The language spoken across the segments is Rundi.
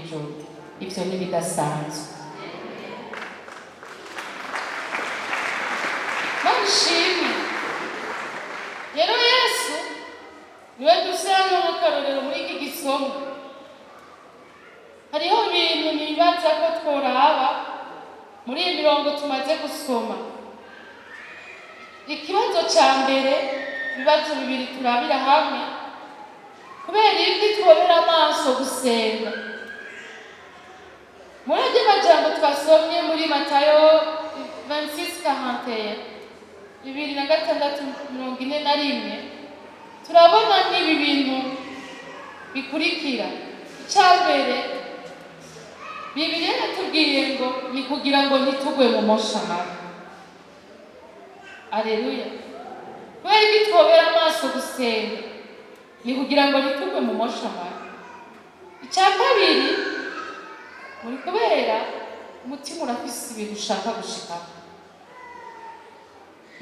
ijuru. Ivyo ntibidasanzwe. Babishimwe. Rero Yesu niwe dufise hano nk'akarorero muri iki gisomo. Hariho ibintu nibaza ko tworaba muri iyi mirongo tumaze gusoma. Ikibazo ca mbere, ibibazo bibiri turabira hamwe: kubera iki twobera amaso gusenga? Muri ayo majambo twasomye muri Matayo 26:41, 26:41, turabona n'ibi bintu bikurikira. Icya mbere, Bibiliya yatubwiye ngo ni kugira ngo ntitugwe mu mosha mabi. Aleluya! Kubera iki twobera amaso gusenga? Ni kugira ngo ntitugwe mu mosha mabi. Icya kabiri, muri kubera umutima urafise ibintu ushaka gushikako.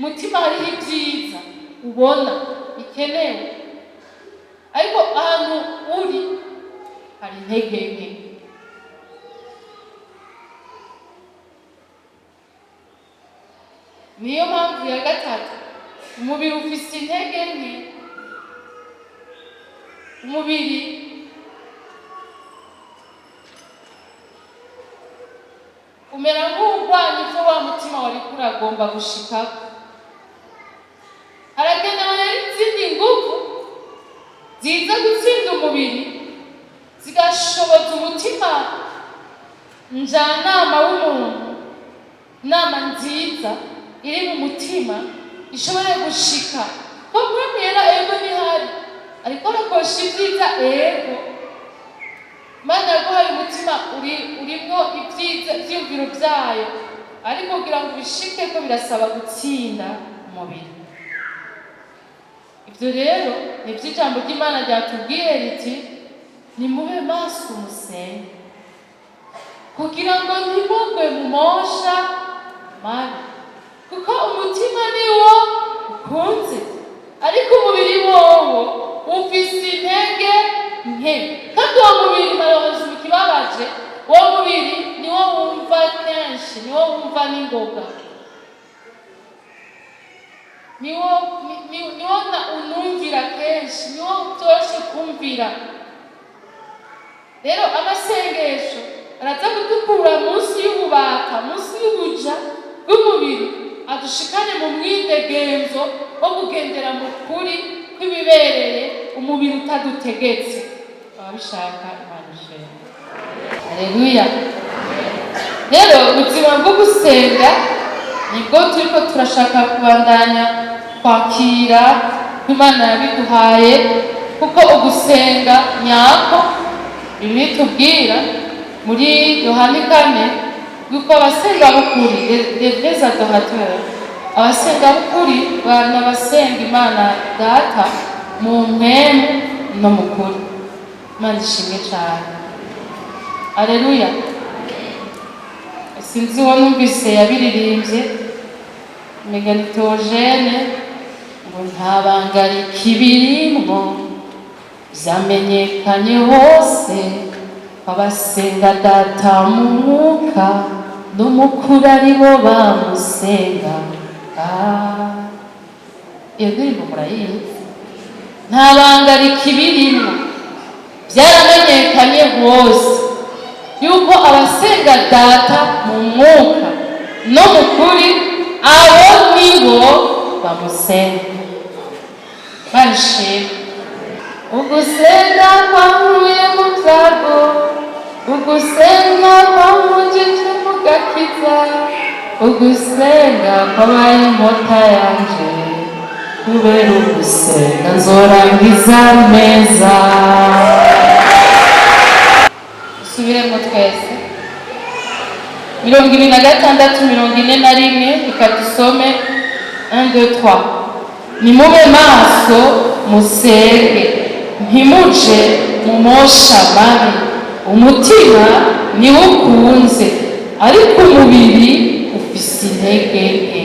Umutima hariho ibyiza ubona bikenewe, ariko ahantu uri hari intege nke. Niyo mpamvu ya gatatu, umubiri ufise intege nke. Umubiri umera nk'uwurwanya ivyo wa mutima wariko uragomba gushikako. Harakenewe rero izindi nguvu ziza gutsinda umubiri, zigashoboza umutima njyanama w'umuntu, inama nziza iri mu mutima ishobore gushika ko Mpwemu ego ntihari, ariko arakosha ibyiza. Ego, Imana yaguhaye umutima uri urimwo ibyiza, ivyiyumviro byayo, ariko kugira ngo ubishike ko birasaba gutsinda umubiri. Ibyo rero ni ijambo ry'Imana ryatubwiye riti: "Nimube maso musenge kugira ngo ntimugwe mu mosha mabi, kuko umutima ni wo ukunze, ariko umubiri wowo ufise intege nke." Kandi uwo mubiri, marozi, ikibabaje, uwo mubiri niwo wumva kenshi, niwo wumva n'ingoga, niwo niwo unumvira kenshi, niwo utoroshe kumvira. Rero amasengesho araza kudukura munsi y'ububata, munsi y'ubuja bw'umubiri, adushikane mu mwidegenzo wo kugendera mu kuri kw'ibibereye, umubiri utadutegetse. Ababishaka, Imana ishimwe. Aleluya! Rero ubuzima bwo gusenga nibwo turiko turashaka kubandanya kwakira ko Imana yabiduhaye, kuko ugusenga nyako, Bibiliya itubwira muri Yohani 4 yuko abasenga b'ukuri, les vrais adorateurs, abasenga b'ukuri n'abasenga Imana Data mu mpwemu no mu kuri. Imana ishimwe cane. Aleluya! Sinzi uwo numvise yabiririmbye, mega ni Theogene, ngo nta banga rikibirimwo, vyamenyekanye hose, abasenga Data mu mwuka n'umukuru aribo bamusenga. Ah, iyo ndirimbo murayizi. Nta banga rikibirimwo, byaramenyekanye hose yuko abasenga Data mu mwuka no mu kuri, abo nibo bamusenga. Barishima. Ugusenga kwankuye mu byago, ugusenga kwankujije mu gakiza, ugusenga kwabaye inkota yanje, kubera ugusenga nzorangiza neza. Dusubiremo twese 26:41. Reka dusome: 1, 2, 3. Nimube maso musenge, ntimuje mu mosha mabi. Umutima niwo ukunze, ariko umubiri ufise intege nke.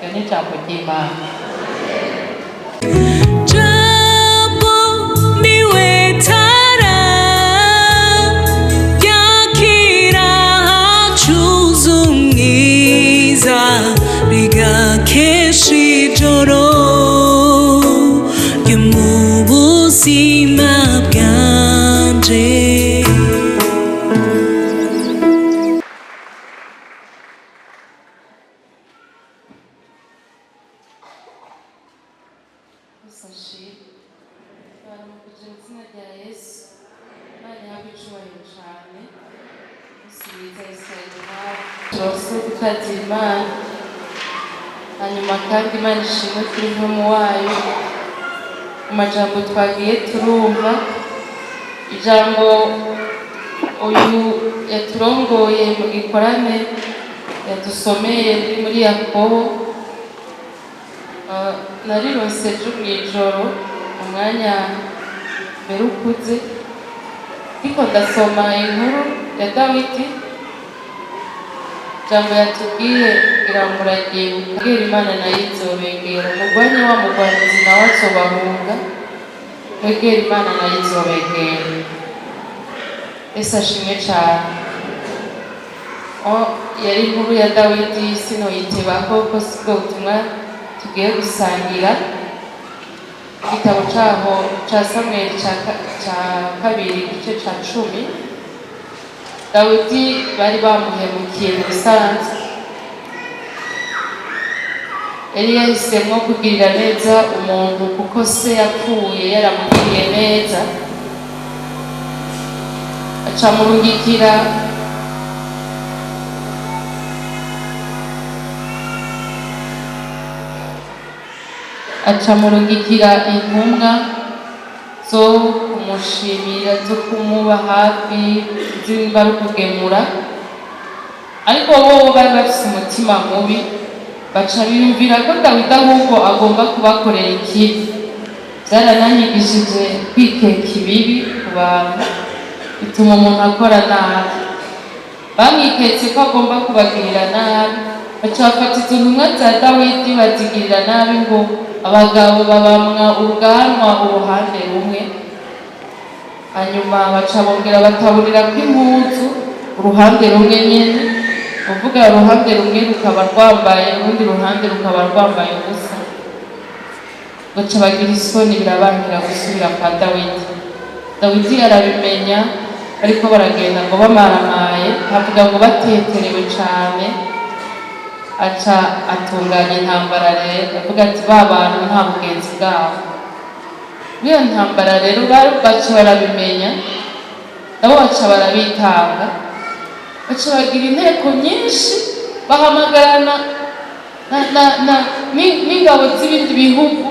Iryo ni ijambo ry'Imana. Jambo niwe tara. Icubahiro cane. Umunsi mwiza w'Israeli. Turose gutazira Imana, hanyuma kandi Imana ishimwe kuri mpwemu wayo. Mu majambo twagiye turumva, ijambo uyu yaturongoye mu gikorane yadusomeye riri muri Yakobo. Narironse ejo mw'ijoro, umwanya mbere ukuze, ariko ndasoma inkuru ya Dawidi. Ijambo yatubwiye ngira ngo muraryibuka: "Mwegere Imana, nayo izobegera. Umugwanye wa mugwanizi, nawe azobahunga. Mwegere Imana, nayo izobegera." Yesu ashimwe cane. Yari inkuru ya Dawidi, sinoyitebako ko sibwo butumwa tugiye gusangira. Igitabo caho ca Samweli ca kabiri, igice ca 10. Dawidi bari bamuhemukiye. Mu bisanzwe yari yahisemwo kugirira neza umuntu kuko se yapfuye yaramugiriye neza, aca murungikira intumwa zo kumushimira, zo kumuba hafi, zimba ari ukugemura. Ariko bobo bari bafise umutima mubi, baca biyumvira ko Dawidi ahubwo agomba kubakorera ikibi. Byarananyigishije kwikeka ibibi ku bantu, bituma umuntu akora nabi. Bamwiketse ko agomba kubagirira nabi, baca bafata izo ntumwa za Dawidi bazigirira nabi, ngo abagabo babamwa ubwanwa uruhande rumwe, hanyuma baca bongera bataburira ko impuzu uruhande rumwe nyene, uvuga uruhande rumwe rukaba rwambaye, urundi ruhande rukaba rwambaye ubusa. Baca bagira isoni, birabangira gusubira kwa Dawidi. Dawidi arabimenya, ariko baragenda ngo bamaramaye, havuga ngo bateterewe cane. Aca atunganya intambara rero, avuga ati ba bantu nta bugenzi bwabo. Muri iyo ntambara rero baca barabimenya, nabo baca barabitanga, baca bagira inteko nyinshi, bahamagarana n'ingabo z'ibindi bihugu,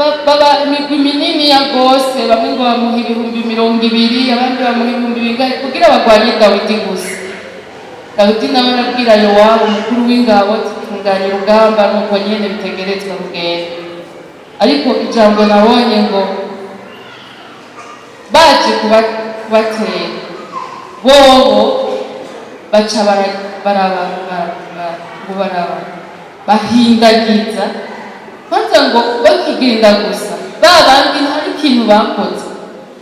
baba imigwi minini ya gose. Bamwe ngo bamuha 20,000, abandi bamuha ibihumbi bingahe, kugira bagwanye Dawidi gusa. Dawidi nawe arabwira Yowabu umukuru w'ingabo ati: "Tunganya urugamba nuko nyene bitegerezwa kugenda." Ariko ijambo nabonye ngo baje kubatera, bobo baca ngo baraba bahindagiza. Kwanza ngo bakigenda gusa, ba bandi nta n'ikintu bakoze,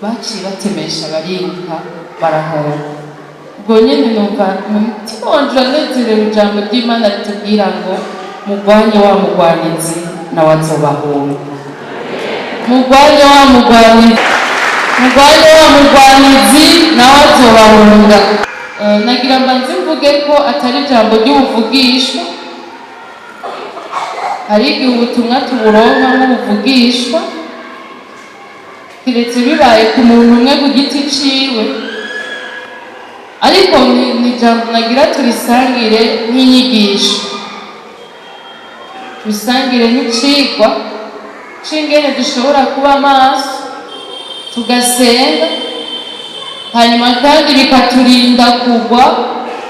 baciye batemesha, bariruka, barahunga. Ubwo nyene numva mu mutima wanje uranezerewe. Ijambo ry'Imana ritubwira ngo mugwanye wa mugwanizi, nawe azobahunga. Mugwanye wa mugwanizi, mugwanye wa mugwanizi, nawe azobahunga. Nagira mbanze mvuge ko atari ijambo ry'ubuvugishwa. Hari igihe ubutumwa tuburonka nk'ubuvugishwa, kiretse bibaye ku muntu umwe ku giti ciwe. Ariko ni ijambo nagira turisangire nk'inyigisho, turisangire nk'icigwa c'ingene dushobora kuba maso, tugasenga, hanyuma kandi bikaturinda kugwa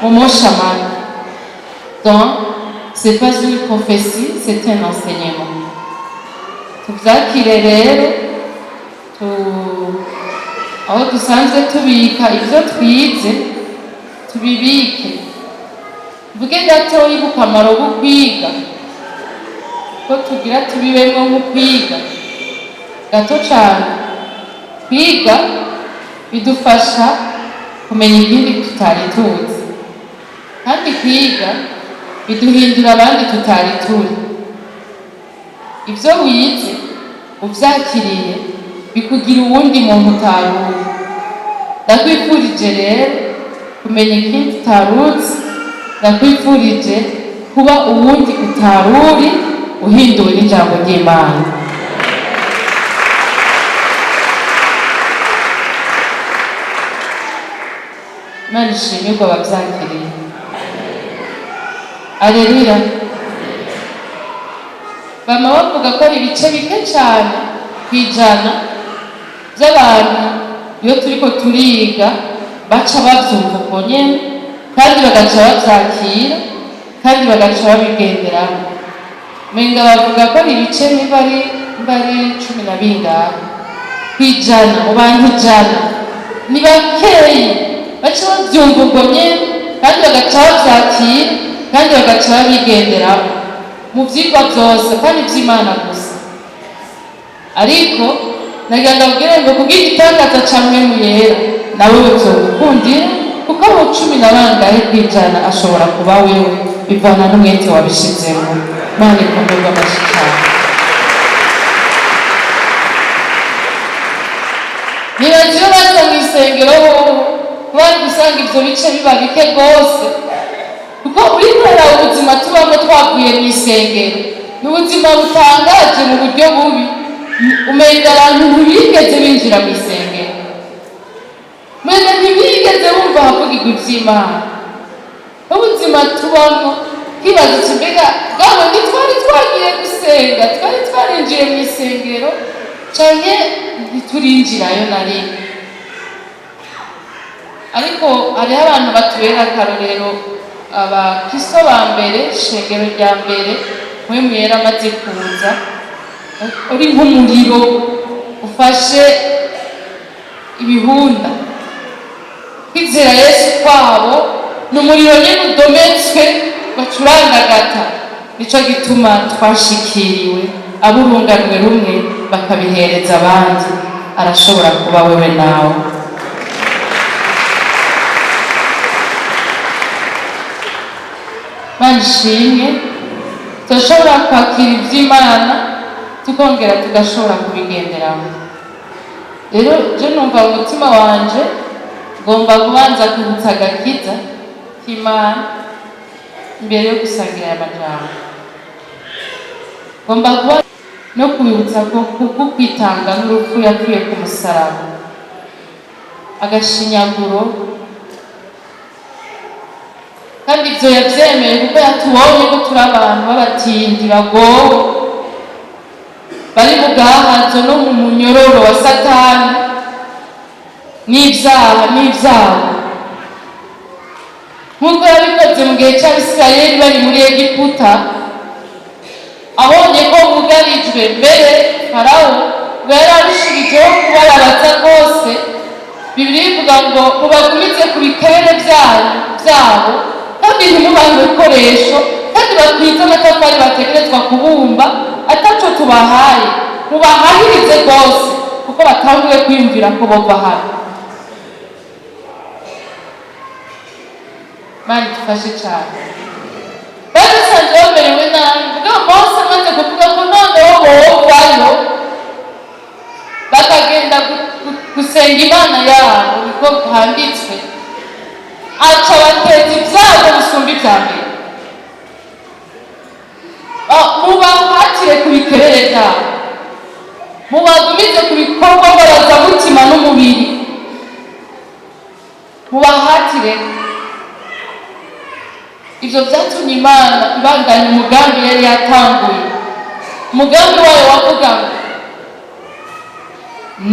mu moshamana. Donc c'est pas une prophétie, c'est un enseignement. Tuvyakire rero, aho dusanzwe tubika ivyo twize tubibike. Mvuge gatoyi ku kamaro ko kwiga, ko tugira tubibemwo nko kwiga gato cane. Kwiga bidufasha kumenya ibindi tutari tuzi, kandi kwiga biduhindura abandi tutari turi. Ibyo wize uvyakiriye bikugira uwundi muntu utaruzi. Ndakwifurije rero kumenya ikindi utaruzi, ndakwifurije kuba uwundi utaruri, uhinduwe n'ijambo ry'Imana. Imana ishimirwe ababyakiriye. Aleluya. Bama bavuga ko ari ibice bike cyane ku 100 by'abantu iyo turiko turiga baca bavyumva uko nyene, kandi bagaca bavyakira, kandi bagaca babigenderamo. Menga bavuga ko ari ibice niba ari 10 na bingahe ku ijana. Mu bantu 100 ni bakeyi baca bavyumva ubwo nyene, kandi bagaca bavyakira, kandi bagaca babigenderamo mu vyigwa vyose, kandi ivy'Imana gusa. Ariko nagira ndabwire ngo kubw'igitangaza ca Mpwemu Yera, nawe vyogukundira, kuko mu 10 na bangahe ku ijana ashobora kuba wewe, bivana n'umwete wabishizemo. Mana ikomerwa amashyi cane. Nibaza iyo baza mu isengero hoho bari gusanga ivyo bice biba bike rwose, kuko uriko uraraba ubuzima tubamo twavuye mu isengero ni ubuzima butangaje mu buryo bubi. Umenga abantu ntibigeze binjira mu isengero, umenga ntibigeze bumva ahavugirwa ivy'Imana. Ubuzima tubamo twibaza uti: "Mbega bwabo ntitwari twagiye gusenga, twari twarinjiye mu isengero canke ntiturinjirayo na rimwe?" Ariko hariho abantu batubera akarorero, abakristo ba mbere, ishengero rya mbere. Mpwemu Yera amaze kuza, uri nk'umuriro ufashe ibihunda, kwizera Yesu kwabo ni umuriro nyine udometswe bacurangagata. Nico gituma twashikiriwe aburunganwe rumwe bakabihereza abandi. Arashobora kuba wewe nawe. Mana ishimwe. Turashobora kwakira iby'Imana, tukongera tugashobora kubigenderamo. Rero je numva mu mutima wanje ngomba kubanza kwibutsa agakiza k'Imana imbere yo gusangira aya majambo. Ngomba kuba no kubibutsa ko kubwo kwitanga n'urupfu yapfuye ku musaraba, agashinyaguro, kandi ibyo yabyemeye kuko yatubonye ko turi abantu b'abatindi bagowe, bari mu gahazo no mu munyororo wa Satani n'ibyaha n'ibyago, nk'uko yabikoze mu gihe cy'Abisirayeli bari muri Egiputa, abonye ko bugarijwe. Mbere Farawo ngo yari arushirijeho kubababaza rwose. Bibiliya ivuga ngo mubagumize ku bikerere byabo, kandi ntimubahe ibikoresho, kandi bakwize amatafari bategerezwa kubumba ataco tubahaye, mubahahirize rwose, kuko batanguye kwiyumvira ko bova hano. Mana idufashe cyane. Bari basanzwe bamerewe nabi, mugabo Mose amaze kuvuga ko noneho bovayo bakagenda gusenga Imana yabo, niko handitswe, aca bateza ibyago bisumba ibya mbere. Mubahatire ku bikerere byabo, mubagumize ku bikorwa mbarazamutima n'umubiri, mubahatire. Ibyo byatumye Imana ibandanya umugambi yari yatanguye. Umugambi wayo wavuga ngo: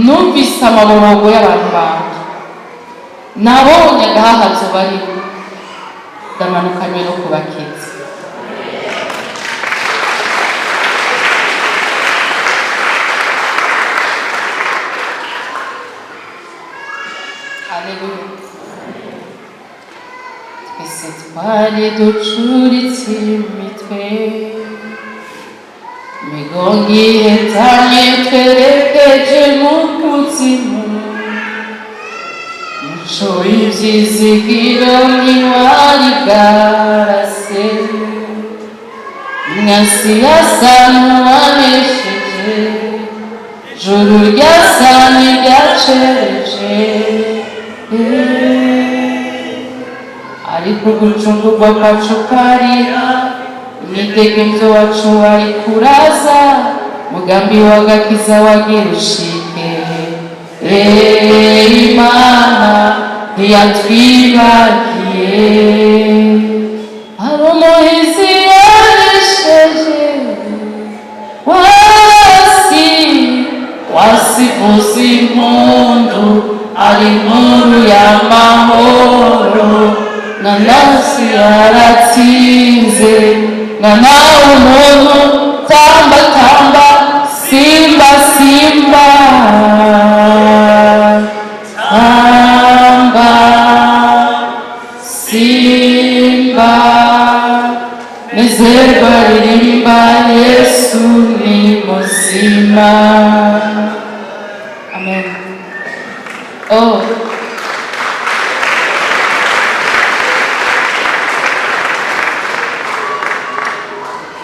"Numvise amaborogo y'abantu banjye, nabonye agahahazo barimo, ndamanukanywe no kubakiza." Haleluya. Twese twari ducuritse imitwe, imigongo ihetanye, twerekeje mu kuzimu. Umuco w'ivyizigiro ntiwari bwarase, umwansi yasa n'uwanesheje, ijuru ryasa n'iryacereje. Ariko gucungurwa kwacu kwari, imyidegemvyo wacu wari kuraza, mugambi w'agakiza wagira ushike. Imana. Ntiyatwibagiye, hari umuhizi yanesheje wasi wasivuza impundu, ari inkuru y'amahoro. Na nasi yaratsinze, na nawe umuntu. Tamba tamba simba, simba tamba simba, nezerwa, ririmba, Yesu ni muzima. Amen. Oh,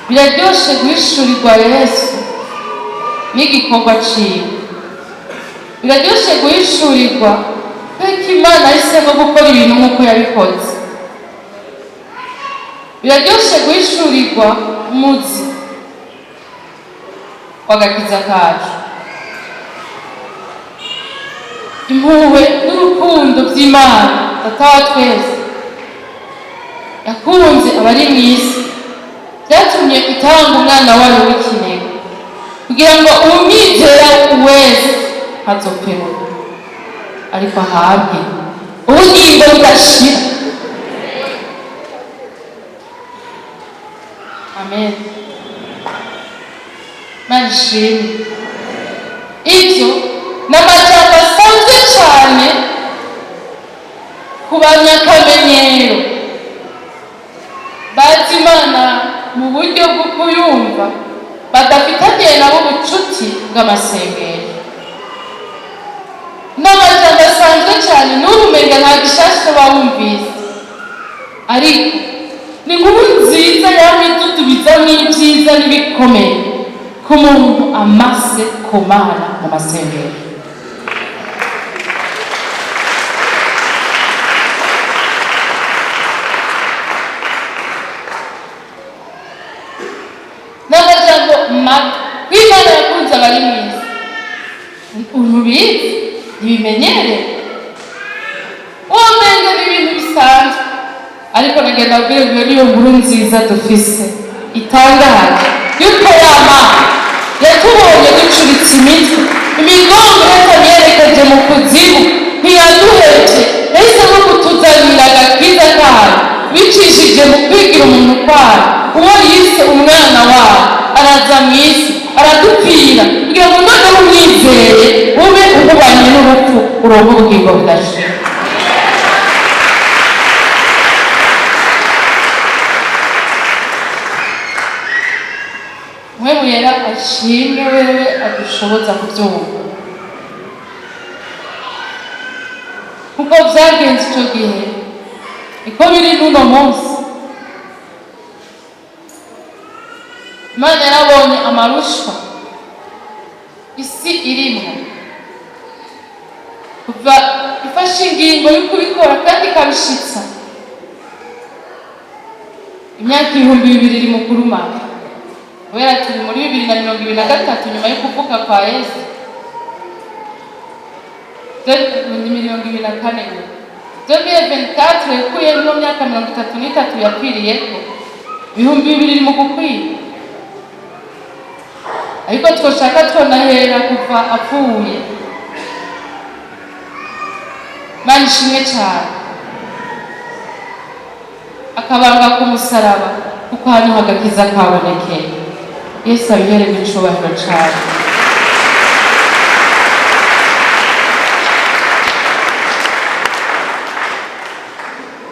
biraryoshe guhishurirwa Yesu n'igikorwa ciwe. Biraryoshe guhishurirwa kuko Imana yahisemo gukora ibintu nk'uko yabikoze. Biraryoshe guhishurirwa umuzi w'agakiza kacu, impuhwe n'urukundo by'Imana Data wa twese yakunze abari mu isi, byatumye itanga umwana wayo w'ikinege kugira ngo umwizera wese ntazopfe, ariko ahabwe ubugingo budashira. Amen. Mana ishimwe. Ibyo ni amajambo asanzwe cyane ku banyakamenyero bazi Imana mu buryo bwo kuyumva, badafitaniye nabo ubucuti bw'amasengero. Ni amajambo asanzwe cyane, n'ubu umenga nta gishasha bawumvise, ariko ni inkuru nziza yamye idudubizamo ibyiza n'ibikomeye ku muntu amaze ku Mana mu masengero. N'amajambo mabi ko Imana yakunze abari mu isi, ntubizi, ntibimenyere, uwo menga ni ibintu bisanzwe. Ariko nagenda kubwira ngo iyo niyo nkuru nziza dufise itangaje, yuko ya Mana yatubonye ducuritse imitwe, imigongo yatayerekeje mu kuzimu, ntiyaduheje, yahisemo kutuzanira agakiza kayo bicishije mu kwigira umuntu kwayo, uwo yise umwana wayo, araza mu isi, aradupfira kugira ngo noneho umwizeye ube uhubanye n'urupfu, uronke ubugingo budashira. Mpwemu Yera ashimwe, wewe adushoboza kubyumva. Kuko byagenze icyo gihe, niko biri n'uno munsi. Imana yarabonye amarushwa isi irimwo, kuva ifashe ingingo yo kubikora kandi ikabishitsa, imyaka 2000 iri mu kurumana, kubera turi muri 2023 nyuma yo kuvuka kwa Yesu, ni 24 ubu, 2024 yakuyemo myaka 33 yapfiriyeko, 2000 iri mu gukwira. Ariko twoshaka twonahera kuva apfuye. Mana ishimwe cyane. Akabanga ku musaraba, kuko hano agakiza kabonekeye. Yesu abihererwe icubahiro cane.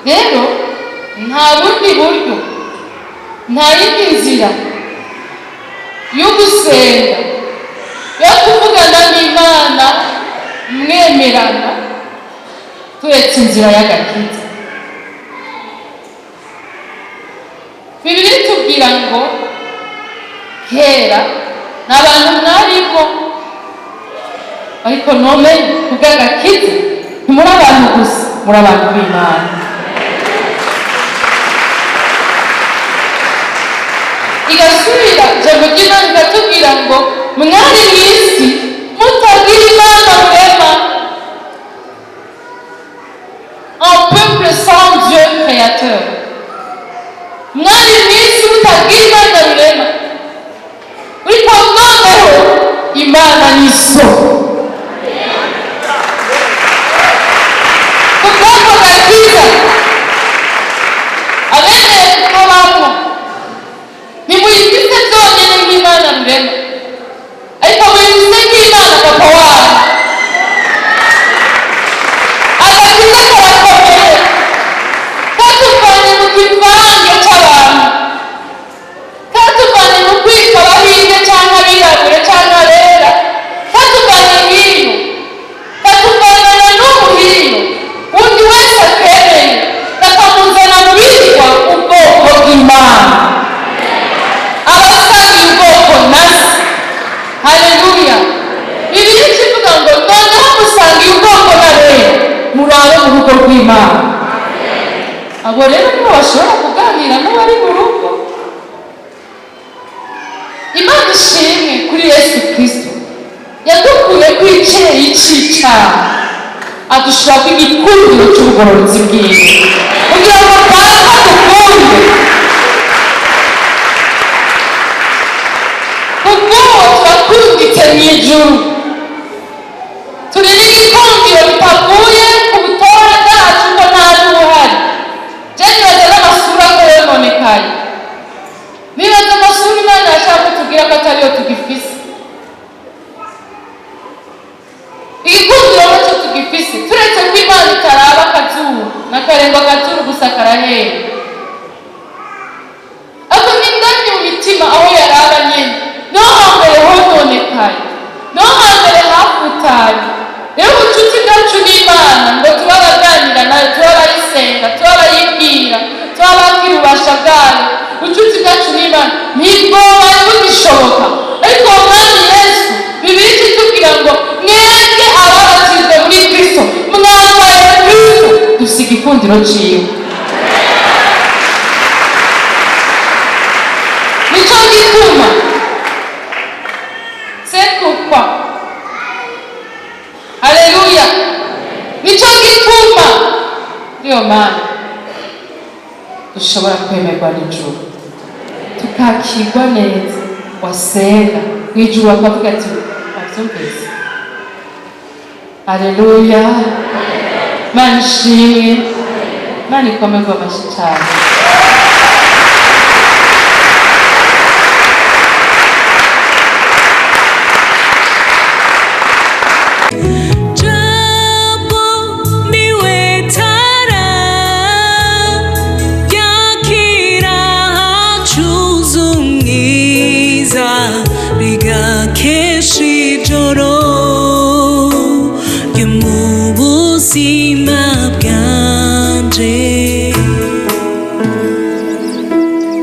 Rero nta bundi buryo, nta yindi nzira yo gusenga, yo kuvugana n'Imana mwemerana, turetse inzira y'agakiza. Bibiliya itubwira ngo kera nta bantu mwarimo, ariko none kubw'agakiza ntimuri abantu gusa, muri abantu b'Imana. Igasubira ijambo ry'Imana ikatubwira ngo mwari mu isi mutagira Imana murema. bw'Imana rurema, ariko noneho Imana ni so. Ku bwoko bwakiza abereye kubamo, ntimuyifise byonyine nk'Imana rurema, ariko muyifise nk'Imana papa wanyu. Agakiza karakomeye, katuvanye mu kivange c'abantu, katuvanye mu kwitwa Abahinde canke Abirabure canke Abera, katuvanye hino, katuvanana n'ubu hino. Undi wese akemeye, kakamuzana mu bitwa ubwoko bw'Imana, abasangiye ubwoko na se. Haleluya! Bibiliya ikivuga ngo noneho musangiye ubwoko n'abera, murabe mu rugo rw'Imana. Abo rero nibo bashobora kuganira n'abari mu rugo. Imana ishimwe kuri Yesu Kristo yadukuye ku icyeyi cy'icyaha, adushira ku igikundiro cy'ubugororotsi bwiwe, kugira ngo Data dukunde. Kubw'uwo turakunditse mu ijuru, turi n'igikundiro bitavuye ku butore bwacu, ko nta n'ubuhari. Je nibaza n'amasura ko yononekaye, nibaza amasura Imana yashaka kutubwira ko atariyo tugifise. Igikundiro nacyo tugifise, turetse ko Imana itaraba akazuru n'akarengo, akazuru gusa karahera, ariko n'indani mu mitima aho yaraba nyene, niho hambere hononekaye, niho hambere hafutaye. Rero ubucuti bwacu n'Imana, ngo tuba abaganira nayo, tuba abayisenga, tuba abayibwira, tuba abakira ububasha bwayo, ubucuti bwacu n'Imana ntibwobaye bugishoboka. Ariko uwo Mwami Yesu, Bibiliya itubwira ngo mwebwe ababatijwe muri Kristo mwambaye Kristo, dusiga igikundiro ciwe. Nico gituma, c'est pourquoi, haleluya, nico gituma niyo Mana dushobora kwemerwa n'ijuru, tukakirwa neza. Wasenga mu ijuru bakavuga ati wabyumvise. Haleluya! Mana ishimwe, Mana ikomerwa amashyi cyane. Jambo niwe tara yakira hacuze umwiza rigakesha ijoro.